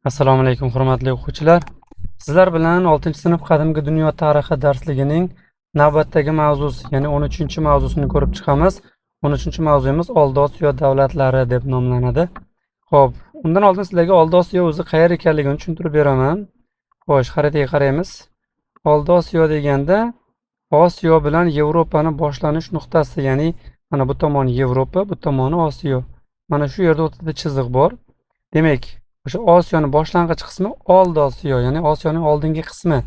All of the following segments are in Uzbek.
Assalomu alaykum, hurmatli o'quvchilar. Sizlar bilan 6-sinf qadimgi dunyo tarixi darsligining navbatdagi mavzusi, ya'ni 13-mavzusini ko'rib chiqamiz. 13-mavzuyimiz Oldi Osiyo davlatlari deb nomlanadi. Xo'p, undan oldin sizlarga Oldi Osiyo o'zi qayer ekanligini tushuntirib beraman. Xo'sh, xaritaga qaraymiz. Oldi Osiyo deganda Osiyo bilan Yevropani boshlanish nuqtasi, ya'ni mana bu tomoni Yevropa, bu tomoni Osiyo. Mana shu yerda o'rtada chiziq bor. Demak, o'sha Osiyoning boshlang'ich qismi Oldi Osiyo, ya'ni Osiyoning oldingi qismi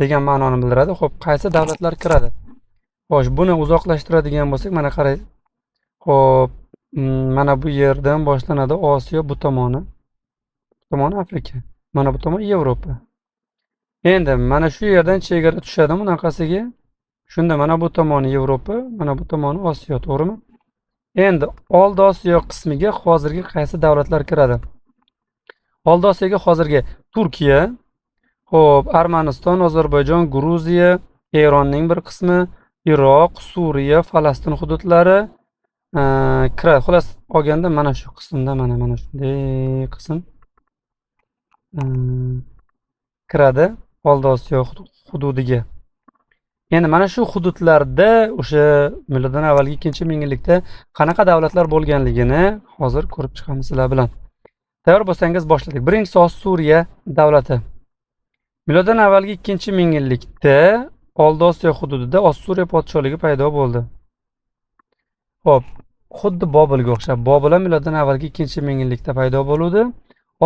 degan ma'noni bildiradi. Xo'p, qaysi davlatlar kiradi? Xo'sh, buni uzoqlashtiradigan bo'lsak, mana qarang. Xo'p, mana bu yerdan boshlanadi Osiyo, bu tomoni. Bu tomoni Afrika. Mana bu tomon Yevropa. Endi mana shu yerdan chegara tushadi bunaqasiga. Shunda mana bu tomoni Yevropa, mana bu tomoni Osiyo, to'g'rimi? Endi Oldi Osiyo qismiga hozirgi qaysi davlatlar kiradi? Oldi Osiyoga hozirgi Turkiya, xo'p, Armaniston, Ozarbayjon, Gruziya, Eronning bir qismi, Iroq, Suriya, Falastin hududlari kiradi. Xullas olganda mana shu qismda mana shunday qism kiradi Oldi Osiyo hududiga. Endi mana shu hududlarda o'sha miloddan avvalgi 2-mingyillikda qanaqa davlatlar bo'lganligini hozir ko'rib chiqamiz sizlar bilan. Tayyor bo'lsangiz boshladik. Birinchisi Ossuriya davlati. Miloddan avvalgi 2-mingyillikda Oldi Osiyo hududida Ossuriya podshohligi paydo bo'ldi. Xo'p, xuddi Bobilga o'xshab, Bobil ham miloddan avvalgi 2-mingyillikda paydo bo'ldi.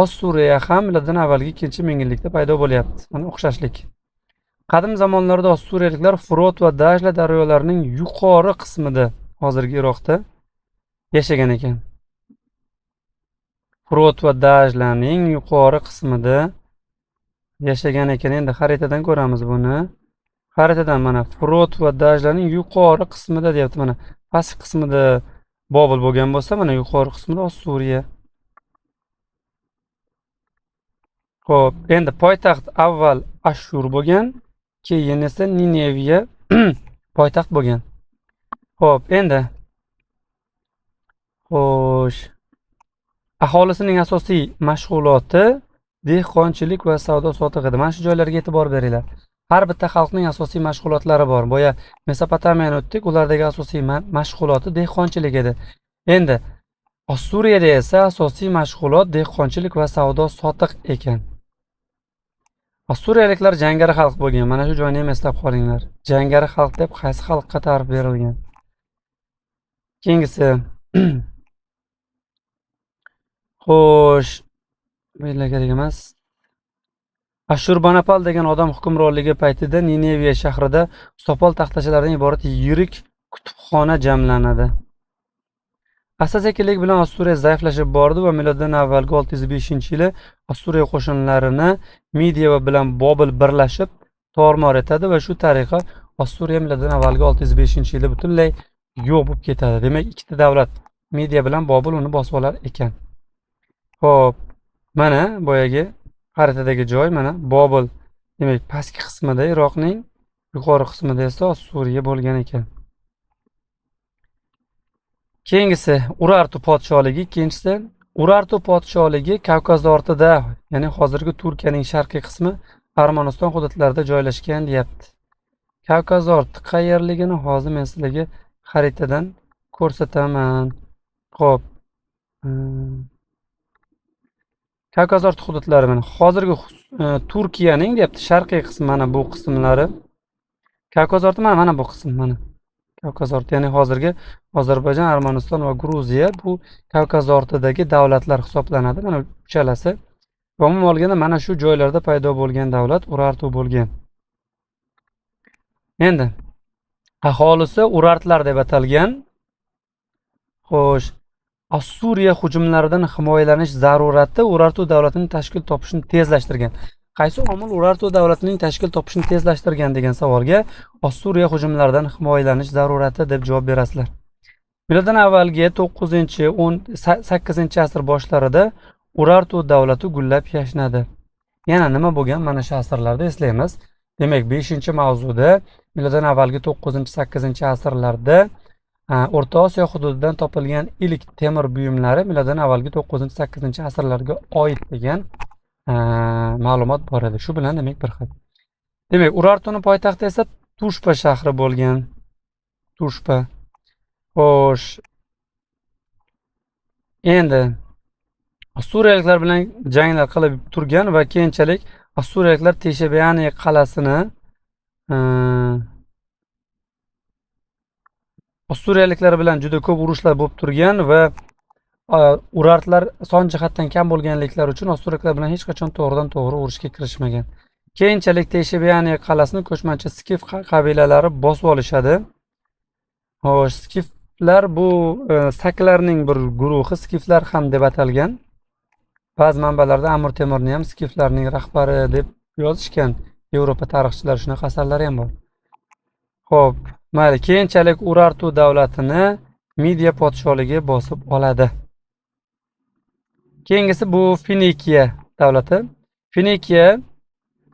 Ossuriya ham miloddan avvalgi 2-mingyillikda paydo bo'lyapti. Mana o'xshashlik. Qadim zamonlarda ossuriyaliklar Furot va Dajla daryolarining yuqori qismida, hozirgi Iroqda yashagan ekan. Furot va Dajlaning yuqori qismida yashagan ekan. Endi xaritadan ko'ramiz buni. Xaritadan mana Furot va Dajlaning yuqori qismida deyapti. Mana pastki qismida Bobil bo'lgan bo'lsa, mana yuqori qismida Ossuriya. Xo'p, endi poytaxt avval Ashur bo'lgan, keyin esa Nineviya poytaxt bo'lgan. Xo'p, endi xo'sh, aholisining asosiy mashg'uloti dehqonchilik va savdo-sotiq edi. Mana shu joylarga e'tibor beringlar. Har bitta xalqning asosiy mashg'ulotlari bor. Boya Mesopotamiyani o'tdik, ulardagi asosiy mashg'uloti dehqonchilik edi. Endi Ossuriyada esa asosiy mashg'ulot dehqonchilik va savdo-sotiq ekan. Ossuriyaliklar jangari xalq bo'lgan. Mana shu joyni ham eslab qolinglar. Jangari xalq deb qaysi xalqqa ta'rif berilgan? Keyingisi. Xo'sh, bu yerlar kerak emas. Ashurbanapal degan odam hukmronligi paytida Nineviya shahrida sopol taxtachalardan iborat yirik kutubxona jamlanadi. Asta-sekinlik bilan Ossuriya zaiflashib bordi va miloddan avvalgi 605-yili Ossuriya qo'shinlarini Midiya va bilan Bobil birlashib tormor etadi va shu tariqa Ossuriya miloddan avvalgi 605-yilda butunlay yo'q bo'lib ketadi. Demak, ikkita davlat Midiya bilan Bobil uni bosib olar ekan. Xo'p, mana boyagi xaritadagi joy, mana Bobil. Demak, pastki qismida Iroqning, yuqori qismida esa Ossuriya bo'lgan ekan. Keyingisi Urartu podshohligi. Ikkinchisi Urartu podshohligi Kavkaz ortida, ya'ni hozirgi Turkiyaning sharqiy qismi Armaniston hududlarida joylashgan deyapti. Kavkaz orti qayerligini hozir men sizlarga xaritadan ko'rsataman. Xo'p. Kavkaz orti hududlari mana hozirgi Turkiyaning deyapti sharqiy qismi, mana bu qismlari. Kavkaz orti mana bu qism, mana. Kavkaz orti, ya'ni hozirgi Ozarbayjon, Armaniston va Gruziya bu Kavkaz ortidagi davlatlar hisoblanadi. Mana uchalasi. Umuman olganda mana shu joylarda paydo bo'lgan davlat Urartu bo'lgan. Endi aholisi Urartlar deb atalgan. Xo'sh, Ossuriya hujumlaridan himoyalanish zarurati Urartu davlatining tashkil topishini tezlashtirgan. Qaysi omil Urartu davlatining tashkil topishini tezlashtirgan degan savolga Ossuriya hujumlaridan himoyalanish zarurati deb javob berasizlar. Miloddan avvalgi to'qqizinchi, o'n sakkizinchi asr boshlarida Urartu davlati gullab yashnadi. Yana nima bo'lgan mana shu asrlarda eslaymiz. Demak, 5-mavzuda miloddan avvalgi to'qqizinchi, sakkizinchi asrlarda O'rta Osiyo hududidan topilgan ilk temir buyumlari miloddan avvalgi to'qqizinchi, sakkizinchi asrlarga oid degan. ma'lumot bor edi. Shu bilan demak bir xil. Demak, Urartuni poytaxti esa Tushpa shahri bo'lgan. Tushpa. Xo'sh. Endi Assuriyaliklar bilan janglar qilib turgan va keyinchalik Assuriyaliklar Teshabiyani qal'asini Assuriyaliklar bilan juda ko'p urushlar bo'lib turgan va Urartlar son jihatdan kam bo'lganliklari uchun Assuriyaliklar bilan hech qachon to'g'ridan to'g'ri urushga kirishmagan. Keyinchalik Teshabiyani qal'asini ko'chmanchi skif qabilalari bosib olishadi. Xo'sh, skiflar bu saklarning bir guruhi, skiflar ham deb atalgan. Ba'zi manbalarda Amir Temurni ham skiflarning rahbari deb yozishgan. Yevropa tarixchilari shunaqa asarlari ham bor. Xo'p, mayli, keyinchalik Urartu davlatini Midiya podsholigi bosib oladi. Keyingisi bu Finikiya davlati. Finikiya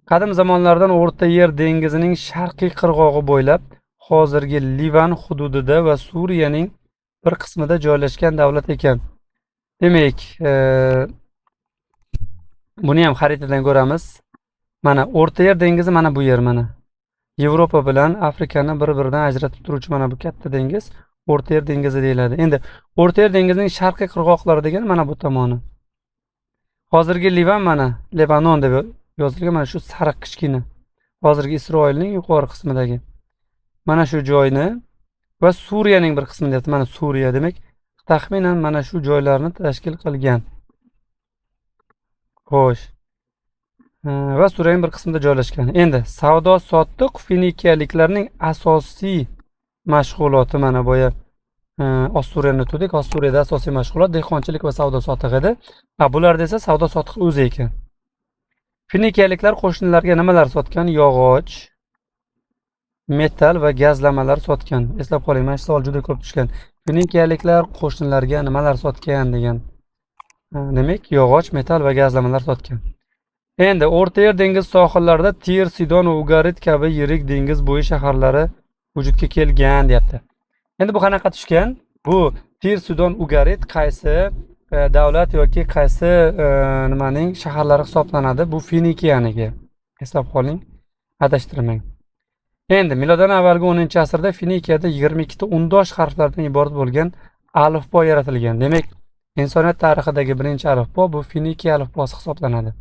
qadim zamonlardan O'rta Yer dengizining sharqiy qirg'og'i bo'ylab hozirgi Livan hududida va Suriyaning bir qismida joylashgan davlat ekan. Demak, buni ham xaritadan ko'ramiz. Mana O'rta Yer dengizi, mana bu yer, mana. Yevropa bilan Afrikani bir-biridan ajratib turuvchi mana bu katta dengiz O'rta Yer dengizi deyiladi. Endi O'rta Yer dengizining sharqiy qirg'oqlari degani mana bu tomoni. Hozirgi Livan mana Lebanon deb yozilgan, mana shu sariq kichkina. Hozirgi Isroilning yuqori qismidagi. Mana shu joyni va Suriyaning bir qismini deyapti. Mana Suriya, demak, taxminan mana shu joylarni tashkil qilgan. Xo'sh. Va Suriyaning bir qismida joylashgan. Endi savdo sotiq finikiyaliklarning asosiy mashg'uloti, mana boya Ossuriyani tudik. Ossuriyada asosiy mashg'ulot dehqonchilik va savdo sotiq edi. Bularda esa savdo sotiq o'zi ekan. Finikiyaliklar qo'shnilarga nimalar sotgan? Yog'och, metal va gazlamalar sotgan. Eslab qoling, mana shu savol juda ko'p tushgan. Finikiyaliklar qo'shnilarga nimalar sotgan degan. Demak, yog'och, metal va gazlamalar sotgan. Endi O'rta Yer dengiz sohillarida Tir, Sidon va Ugarit kabi yirik dengiz bo'yi shaharlari vujudga kelgan deyapti. Endi bu qanaqa tushgan? Bu Tir, Sidon, Ugarit qaysi davlat yoki qaysi nimaning shaharlari hisoblanadi? Bu Finikiyaniki. Eslab qoling, adashtirmang. Endi miloddan avvalgi 10-asrda Finikiyada 22 ta undosh harflardan iborat bo'lgan alifbo yaratilgan. Demak, insoniyat tarixidagi birinchi alifbo bu Finikiya alifbosi hisoblanadi.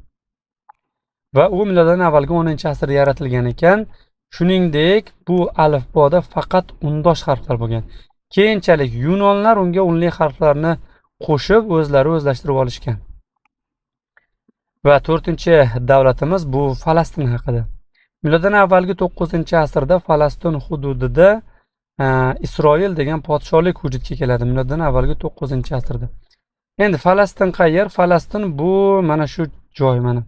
Va u miloddan avvalgi 10-asrda yaratilgan ekan. Shuningdek, bu alifboda faqat undosh harflar bo'lgan. Keyinchalik yunonlar unga unli harflarni qo'shib o'zlari o'zlashtirib olishgan. Va 4-davlatimiz bu Falastin haqida. Miloddan avvalgi 9-asrda Falastin hududida Isroil degan podshohlik vujudga keladi. Miloddan avvalgi 9-asrda. Endi Falastin qayer? Falastin bu mana shu joy, mana.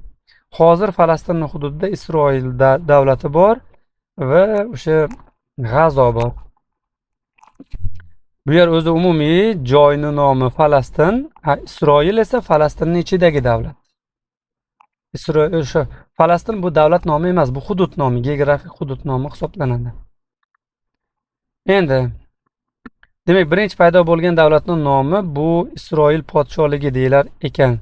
Hozir Falastinning hududida Isroil davlati bor va o'sha G'azo bor. Bu yer o'zi umumiy joyning nomi Falastin, Isroil esa Falastinning ichidagi davlat. Isroil o'sha Falastin bu davlat nomi emas, bu hudud nomi, geografik hudud nomi hisoblanadi. Endi demak, birinchi paydo bo'lgan davlatning nomi bu Isroil podshohligi deyilar ekan.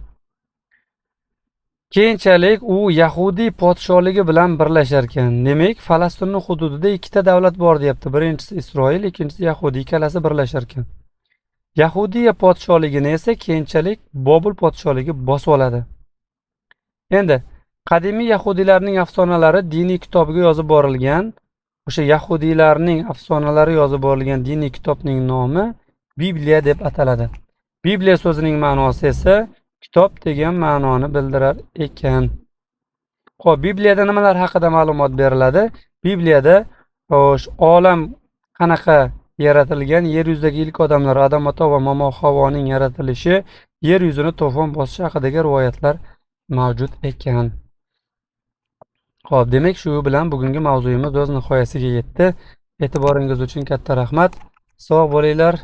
Keyinchalik u Yahudiy podshohligi bilan birlashar ekan. Demak, Falastinning hududida ikkita davlat bor deyapti. Birinchisi Isroil, ikkinchisi Yahudiy, ikkalasi birlashar ekan. Yahudiya podshohligini esa keyinchalik Bobil podshohligi bosib oladi. Endi qadimiy yahudiylarning afsonalari diniy kitobiga yozib borilgan. O'sha yahudiylarning afsonalari yozib borilgan diniy kitobning nomi Bibliya deb ataladi. Bibliya so'zining ma'nosi esa kitob degan ma'noni bildirar ekan. Xo'p, Bibliyada nimalar haqida ma'lumot beriladi? Bibliyada xo'sh, olam qanaqa yaratilgan, yer yuzidagi ilk odamlar Adam ota va Momo Havoning yaratilishi, yer yuzini to'fon bosishi haqidagi rivoyatlar mavjud ekan. Xo'p, demak, shu bilan bugungi mavzuyimiz o'z nihoyasiga yetdi. E'tiboringiz uchun katta rahmat. Sog' bo'linglar.